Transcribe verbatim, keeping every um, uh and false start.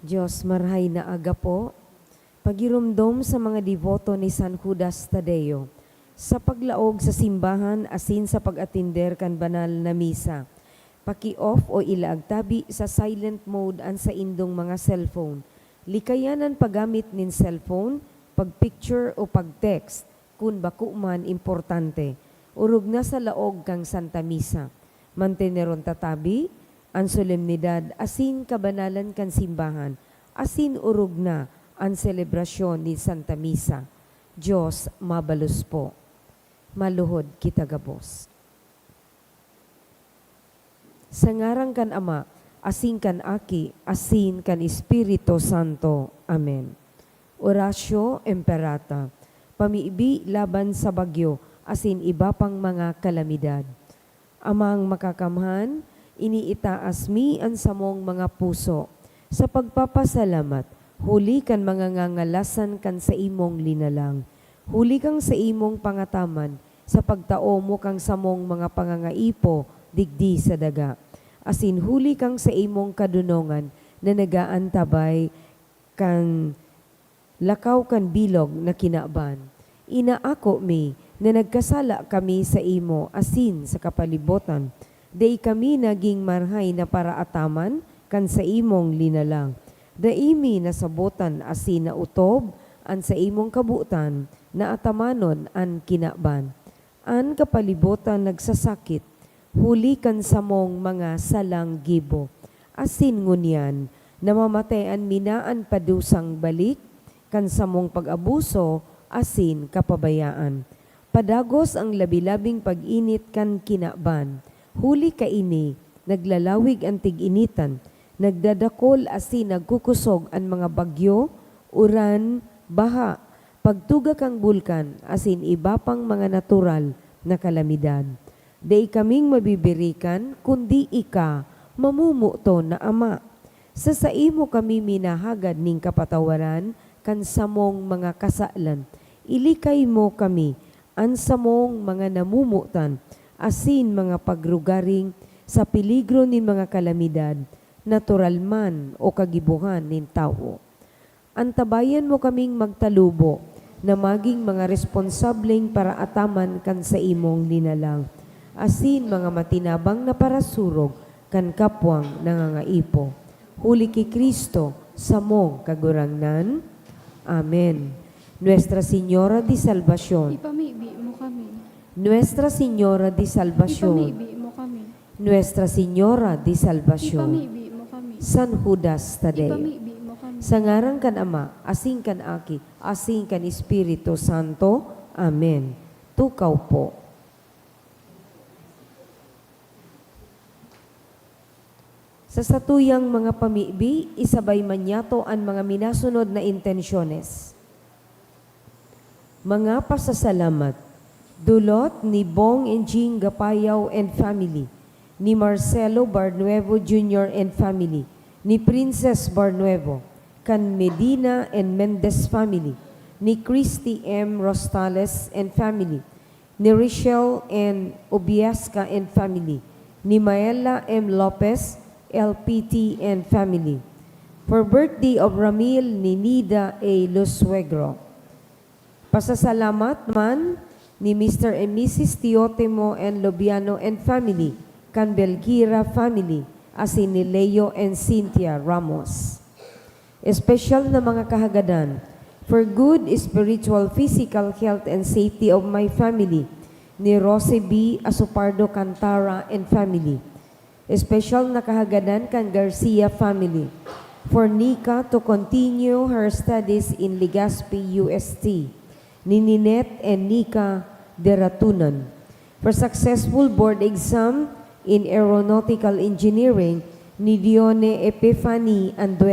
Diyos, marhay na aga po. Pagiromdom sa mga deboto ni San Judas Tadeo, sa paglaog sa simbahan asin sa pag-atender kan banal na misa. Paki-off o ilaag tabi sa silent mode an saindong mga cellphone. Likayan an paggamit nin cellphone, pag-picture o pag-text kun bako man importante, orog na sa laog kan Santa Misa. Manteneron ta tabi an solemnidad asin kabanalan kan simbahan, asin orog na an selebrasyon nin Santa Misa. Diyos mabalos po. Maluhod kita gabos. Sa ngaran kan Ama, asin kan Aki, asin kan Espiritu Santo. Amen. Oratio Imperata. Pamibi laban sa bagyo asin iba pang mga kalamidad. Amang Makakamhan, iniitaas mi an samong mga puso sa pagpapasalamat huli kan mga ngangalasan kan saimong linalang, huli kan saimong pangataman sa pagtao mo kan samong mga pangangaipo digdi sa daga, asin huli kan saimong kadonongan na nag-aantabay kan lakaw kan bilog na kinaban. Inaako mi na nagkasala kami saimo asin sa kapalibotan. Dai kami nagin marhay na paraataman kan saimong linalang. Dai mi nasabotan asin naotob an saimong kabotan na atamanon an kinaban. An kapalibotan nagsasakit huli kan samong mga salang gibo, asin ngunyan namamatayan mi na an padusang balik kan samong pag-abuso asin kapabayaan. Padagos an labi-labing pag-init kan kinaban. Huli kaini, naglalawig an tig-initan, nagdadakol asin nagkukosog an mga bagyo, uran, baha, pagtuga kan bulkan, asin iba pang mga natural na kalamidad. Dai kaming mabibirikan, kundi ika, mamomoton na Ama. Sa saimo kami minahagad nin kapatawaran kan samong mga kasalan. Ilikay mo kami, an samong mga namomotan, asin mga pagrugaring sa peligro nin mga kalamidad, natural man o kagibohan nin tawo. Antabayan mo kaming magtalubo na magin mga responsableng paraataman kan saimong linalang, asin mga matinabang na parasurog kan kapwang nangangaipo. Huli ki Cristo, samong Kagurangnan. Amen. Nuestra Señora de Salvacion. Ipamibi mo kami. Nuestra Señora de Salvacion. Ipamibi mo kami. Nuestra Señora de Salvacion. Ipamibi mo kami. San Judas Tadeo. Ipamibi mo kami. Sa ngaran kan Ama, asin kan Aki, asin kan Espiritu Santo. Amen. Tukaw po. Sa satuyang mga pamibi, isabay man niyato an mga minasunod na intensyones. Mga pasasalamat. Dulot ni Bong and Jing Gapayaw and family, ni Marcelo Barnuevo Junior and family, ni Princess Barnuevo, kan Medina and Mendez family, ni Christy M Rostales and family, ni Richelle and Obiesca and family, ni Maela M Lopez, L P T and family. For birthday of Ramil ni Nida A Lusuegro. Pasasalamat man ni Mister and Missus Teotimo and Lobiano and family, kan Belgira family, asin ni Leo and Cynthia Ramos. Espesyal na mga kahagadan, for good spiritual, physical health and safety of my family, ni Rose B Asopardo Cantara and family. Espesyal na kahagadan kan Garcia family, for Nika to continue her studies in Legazpi, U S T, ni Ninette and Nika Deratunan. For successful board exam in aeronautical engineering ni Dione Epiphany Andueza.